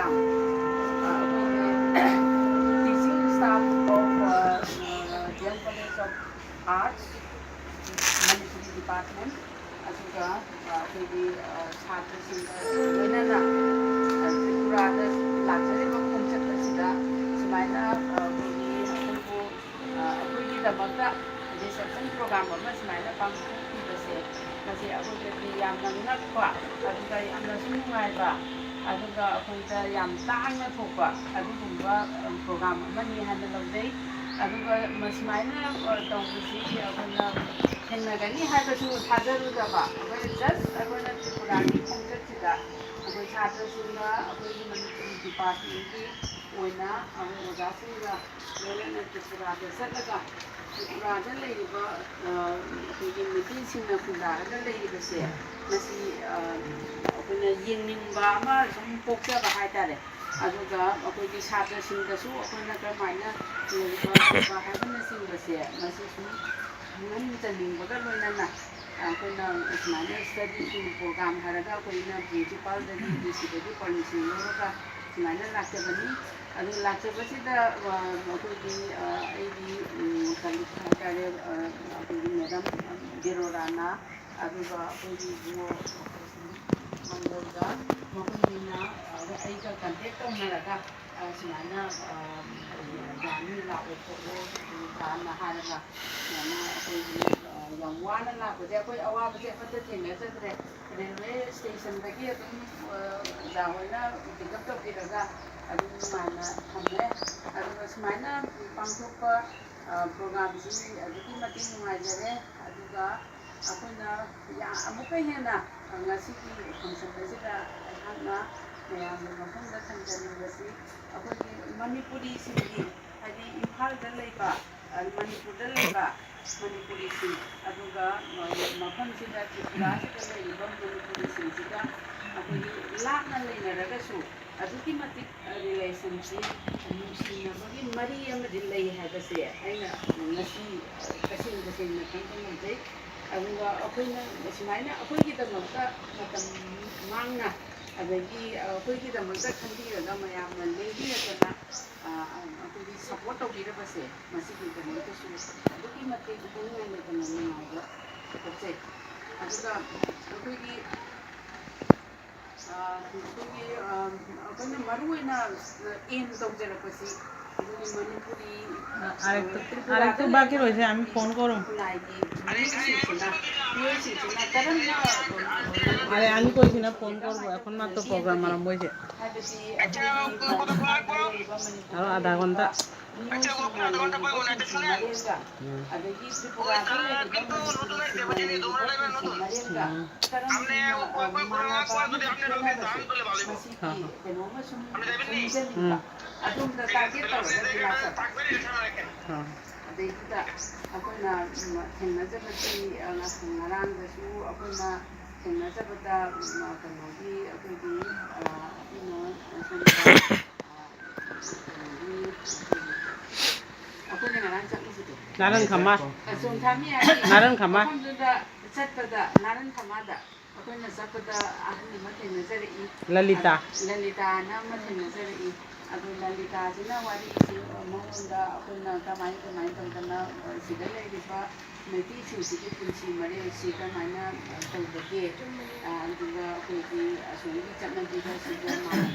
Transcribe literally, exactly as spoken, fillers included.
ꯑꯩꯈꯣꯏꯒꯤ teaching staff of, uh, uh, D M College of Arts, Manipuri Department, ꯑꯗꯨꯒ, ꯑ, ꯑꯩꯈꯣꯏꯒꯤ, ꯑ, ꯁꯥꯇ꯭ꯔꯁꯤꯡꯒ ꯂꯣꯏꯅꯅ, ꯑ, ꯇ꯭ꯔꯤꯄꯨꯔꯥꯗ ꯂꯥꯛꯆꯔꯤꯕ ꯈꯣꯡꯆꯠ ꯑꯁꯤꯗ ꯁꯨꯃꯥꯏꯅ, ꯑ, ꯑꯩꯈꯣꯏꯒꯤ ꯑꯩꯈꯣꯏꯕꯨ, ꯑ, ꯑꯩꯈꯣꯏꯒꯤꯗꯃꯛꯇ reception program ꯑꯃ ꯁꯨꯃꯥꯏꯅ ꯄꯥꯡꯊꯣꯛꯄꯤꯕꯁꯦ, ꯃꯁꯤ ꯑꯩꯈꯣꯏꯗꯗꯤ ꯌꯥꯝꯅ ꯉꯛꯄ, ꯑꯗꯨꯒ ꯌꯥꯝꯅꯁꯨ ꯅꯨꯡꯉꯥꯏꯕ, ꯑꯗꯨꯒ ꯑꯩꯈꯣꯏꯗ ꯌꯥꯝ ꯇꯥꯡꯅ ꯊꯣꯛꯄ ꯑꯗꯨꯒꯨꯝꯕ, ꯑ, program ꯑꯃꯅꯤ ꯍꯥꯏꯅ ꯂꯧꯖꯩ꯫ ꯑꯗꯨꯒ ꯃꯁꯨꯃꯥꯏꯅ, ꯑ, ꯇꯧꯕꯁꯤ ꯑꯩꯈꯣꯏꯅ ꯊꯦꯡꯅꯒꯅꯤ ꯍꯥꯏꯕꯁꯨ ꯊꯥꯖꯔꯨꯗꯕ꯫ ꯑꯩꯈꯣꯏ just ꯑꯩꯈꯣꯏꯅ ꯇ꯭ꯔꯤꯄꯨꯔꯥꯒꯤ ꯈꯣꯡꯆꯠꯁꯤꯗ ꯑꯩꯈꯣꯏ ꯁꯥꯇ꯭ꯔꯁꯤꯡꯒ ꯑꯩꯈꯣꯏꯒꯤ ꯃꯅꯤꯄꯨꯔꯤ departmentꯀꯤ ꯑꯣꯏꯅ ꯑꯩꯈꯣꯏ ꯑꯣꯖꯥꯁꯤꯡꯒ ꯂꯣꯏꯅꯅ ꯇ꯭ꯔꯤꯄꯨꯔꯥꯗ ꯆꯠꯂꯒ ꯇ꯭ꯔꯤꯄꯨꯔꯥꯗ ꯂꯩꯔꯤꯕ, ꯑ, ꯑꯩꯈꯣꯏꯒꯤ ꯃꯩꯇꯩꯁꯤꯡꯅ ꯈꯨꯟꯗꯥꯔꯒ ꯂꯩꯔꯤꯕꯁꯦ, ꯃꯁꯤ, ꯑ, ꯑꯩꯈꯣꯏꯅ ꯌꯦꯡꯅꯤꯡꯕ ꯑꯃ ꯁꯨꯝ ꯄꯣꯛꯆꯕ ꯍꯥꯏꯇꯥꯔꯦ꯫ ꯑꯗꯨꯒ ꯑꯩꯈꯣꯏꯒꯤ ꯁꯥꯇ꯭ꯔꯁꯤꯡꯗꯁꯨ ꯑꯩꯈꯣꯏꯅ ꯀꯔꯝꯍꯥꯏꯅ ꯂꯩꯕ ꯈꯣꯠꯄ ꯍꯥꯏꯕꯅꯆꯤꯡꯕꯁꯦ, ꯃꯁꯤ ꯁꯨꯝ ꯈꯪꯍꯟꯖꯅꯤꯡꯕꯒ ꯂꯣꯏꯅꯅ ꯑꯩꯈꯣꯏꯅ ꯁꯨꯃꯥꯏꯅ study tour program ꯍꯥꯏꯔꯒ ꯑꯩꯈꯣꯏꯅ principalꯗꯒꯤ, D Cꯗꯒꯤ permission ꯂꯧꯔꯒ ꯁꯨꯃꯥꯏꯅ ꯂꯥꯛꯆꯕꯅꯤ꯫ ꯑꯗꯨ ꯂꯥꯛꯆꯕꯁꯤꯗ, ꯑ, ꯑꯩꯈꯣꯏꯒꯤ, ꯑ, ꯑꯩꯒꯤ, ꯎꯝ, colleague ꯍꯥꯏꯇꯥꯔꯦ, ꯑ, ꯑꯩꯈꯣꯏꯒꯤ madam ꯕꯦꯔꯣꯔꯥꯅ, ꯑꯗꯨꯒ ꯑꯩꯈꯣꯏꯒꯤ ꯏꯕꯨꯡꯉꯣ ꯃꯪꯒꯣꯜꯒ ꯃꯈꯣꯏꯅꯤꯅ, ꯑ, ꯑꯩꯒ contact ꯇꯧꯅꯔꯒ, ꯑ, ꯁꯨꯃꯥꯏꯅ, ꯑ, ꯌꯥꯅꯤ, ꯂꯥꯛꯑꯣ ꯈꯣꯠꯂꯣ, ꯑꯗꯨ ꯀꯥꯟꯅ ꯍꯥꯏꯔꯒ ꯁꯨꯃꯥꯏꯅ ꯑꯩꯈꯣꯏꯒꯤ, ꯑ, ꯌꯥꯝ ꯋꯥꯅ ꯂꯥꯛꯄꯁꯦ, ꯑꯩꯈꯣꯏ ꯑꯋꯥꯕꯁꯦ ꯑꯃꯠꯇ ꯊꯦꯡꯅꯖꯗ꯭ꯔꯦ꯫ Railway stationꯗꯒꯤ ꯑꯗꯨꯝ, ꯑ, ꯑꯣꯖꯥ ꯍꯣꯏꯅ pick up ꯇꯧꯕꯤꯔꯒ ꯑꯗꯨꯝ ꯅꯨꯡꯉꯥꯏꯅ ꯊꯝꯃꯦ꯫ ꯑꯗꯨꯒ ꯁꯨꯃꯥꯏꯅ ꯄꯥꯡꯊꯣꯛꯄ, ꯑ, programꯁꯤ ꯑꯗꯨꯛꯀꯤ ꯃꯇꯤꯛ ꯅꯨꯡꯉꯥꯏꯖꯔꯦ꯫ ꯑꯗꯨꯒ ꯑꯩꯈꯣꯏꯅ ꯌꯥ-, ꯑꯃꯨꯛꯀ ꯍꯦꯟꯅ, ꯑ, ꯉꯁꯤꯒꯤ function ꯑꯁꯤꯗ ꯑꯩꯍꯥꯛꯅ ꯃꯌꯥꯝꯒꯤ ꯃꯐꯝꯗ ꯊꯝꯖꯅꯤꯡꯕꯁꯤ, ꯑꯩꯈꯣꯏꯒꯤ ꯃꯅꯤꯄꯨꯔꯤꯁꯤꯡꯒꯤ, ꯍꯥꯏꯗꯤ ꯏꯝꯐꯥꯜꯗ ꯂꯩꯕ, ꯑ, ꯃꯅꯤꯄꯨꯔꯗ ꯂꯩꯕ ꯃꯅꯤꯄꯨꯔꯤꯁꯤꯡ, ꯑꯗꯨꯒ, ꯑ, ꯃꯐꯝꯁꯤꯗ ꯇ꯭ꯔꯤꯄꯨꯔꯥꯁꯤꯗ ꯂꯩꯔꯤꯕ ꯃꯅꯤꯄꯨꯔꯤꯁꯤꯡꯁꯤꯒ ꯑꯩꯈꯣꯏꯒꯤ ꯂꯥꯞꯅ ꯂꯩꯅꯔꯒꯁꯨ ꯑꯗꯨꯛꯀꯤ ꯃꯇꯤꯛ, ꯑ, relationꯁꯤ, ꯅꯨꯡꯁꯤꯅꯕꯒꯤ ꯃꯔꯤ ꯑꯃꯗꯤ ꯂꯩ ꯍꯥꯏꯕꯁꯦ ꯑꯩꯅ ꯉꯁꯤ, ꯑ, ꯇꯁꯦꯡ ꯇꯁꯦꯡꯅ ꯈꯪꯕ ꯉꯝꯖꯩ꯫ ꯑꯗꯨꯒ ꯑꯩꯈꯣꯏꯅ ꯁꯨꯃꯥꯏꯅ ꯑꯩꯈꯣꯏꯒꯤꯗꯃꯛꯇ ꯃꯇꯝ ꯃꯥꯡꯅ ꯑꯗꯒꯤ ꯑꯩꯈꯣꯏꯒꯤꯗꯃꯛꯇ ꯈꯟꯕꯤꯔꯒ ꯃꯌꯥꯝꯅ ꯂꯦꯡꯕꯤꯔꯗꯅ ꯑꯩꯈꯣꯏꯒꯤ ꯁꯞꯄꯣꯔꯠ ꯇꯧꯕꯤꯔꯕꯁꯦ, ꯃꯁꯤꯒꯤꯗꯃꯛꯇꯁꯨ ꯑꯗꯨꯛꯀꯤ ꯃꯇꯤꯛ ꯍꯥꯏꯅꯤꯡꯉꯥꯏ ꯂꯩꯇꯅ ꯅꯨꯡꯉꯥꯏꯕ ꯐꯥꯎꯖꯩ꯫ ꯑꯗꯨꯒ ꯑꯩꯈꯣꯏꯒꯤ ꯑꯩꯈꯣꯏꯒꯤ ꯑꯩꯈꯣꯏꯅ ꯃꯔꯨ ꯑꯣꯏꯅ ꯑꯦꯝ ꯇꯧꯖꯔꯛꯄꯁꯤ ꯑꯩꯈꯣꯏꯒꯤ ꯃꯅꯤꯄꯨꯔꯤ, আরেকটু আরেকটু বাকি রয়েছে, আমি ফোন করুন। ꯈꯨꯟꯅꯥꯏꯒꯤ ꯃꯤꯑꯣꯏꯁꯤꯡꯁꯤꯅ, ꯃꯤꯑꯣꯏꯁꯤꯡꯁꯤꯅ ꯀꯔꯝꯅ আরে আমি কইছি না, ফোন করবো, এখন মাত্র প্রোগ্রাম আরম্ভ হয়েছে। ꯍꯥꯏꯕꯗꯤ ꯑꯩꯈꯣꯏꯒꯤ ꯂꯩꯔꯤꯕ আরো আধা ঘন্টা। ꯃꯤꯑꯣꯏꯁꯤꯡꯅ ꯂꯩꯔꯤꯕ ꯄꯨꯟꯁꯤ ꯃꯔꯦꯜꯒ, ꯑꯗꯒꯤ ꯇ꯭ꯔꯤꯄꯨꯔꯥꯗ ꯂꯩꯔꯤꯕ ꯃꯅꯤꯄꯨꯔꯤꯁꯤꯡꯅ ꯂꯩꯔꯤꯕ ꯄꯨꯟꯁꯤ ꯃꯔꯦꯜꯒ ꯀꯔꯝꯅ ꯃꯥꯟꯅꯕ ꯑꯃ ꯈꯦꯠꯅꯕꯁꯦ, ꯃꯁꯤꯒꯤ ꯀꯩꯅꯣꯝꯃ ꯁꯨꯝ ꯈꯪꯖꯅꯤꯡꯕ, ꯑꯗꯣꯝꯗ ꯇꯥꯔꯒꯦꯠ ꯇꯧꯔꯒꯗꯤ ꯂꯥꯛꯆꯕ꯫ ꯑꯗꯩꯗꯨꯗ ꯑꯩꯈꯣꯏꯅ ꯊꯦꯡꯅꯖꯕꯁꯤ, ꯉꯔꯥꯡꯗꯁꯨ ꯑꯩꯈꯣꯏꯅ ꯊꯦꯡꯅꯖꯕꯗ ꯀꯩꯅꯣꯒꯤ ꯑꯩꯈꯣꯏꯒꯤ ꯑꯩꯈꯣꯏꯅ ꯁꯣꯝꯗ ꯀꯩꯅꯣꯒꯤ ꯑꯩꯈꯣꯏꯅ ꯉꯔꯥꯡ ꯆꯠꯂꯨꯕꯗꯣ, ꯅꯥꯔꯪ ꯈꯃꯥ ꯆꯣꯡꯊꯥꯃꯤ ꯍꯥꯏꯗꯤ ꯅꯥꯔꯪ ꯈꯃꯥ꯫ ꯃꯐꯝꯗꯨꯗ ꯆꯠꯄꯗ ꯅꯥꯔꯪ ꯈꯃꯥꯗ ꯑꯩꯈꯣꯏꯅ ꯆꯠꯄꯗ ꯑꯍꯟ ꯑꯃ ꯊꯦꯡꯅꯖꯔꯛꯏ꯫ ꯂꯂꯤꯇꯥ꯫ ꯂꯂꯤꯇꯥꯅ ꯑꯃ ꯊꯦꯡꯅꯖꯔꯛꯏ꯫ ꯑꯗꯣ ꯂꯂꯤꯇꯥꯁꯤꯅ ꯋꯥꯔꯤꯁꯤ ꯃꯉꯣꯟꯗ ꯑꯩꯈꯣꯏꯅ ꯀꯃꯥꯏ ꯀꯃꯥꯏ ꯇꯧꯗꯅ ꯁꯤꯗ ꯂꯩꯔꯤꯕ ꯃꯩꯇꯩꯁꯤꯡꯁꯤꯒꯤ ꯄꯨꯟꯁꯤ ꯃꯔꯦꯜꯁꯤ ꯀꯃꯥꯏꯅ ꯇꯧꯕꯒꯦ, ꯑꯗꯨꯒ ꯑꯩꯈꯣꯏꯒꯤ ꯑꯁꯣꯝꯒꯤ ꯆꯠꯅꯕꯤꯗ ꯁꯤꯗ ꯃꯥꯅ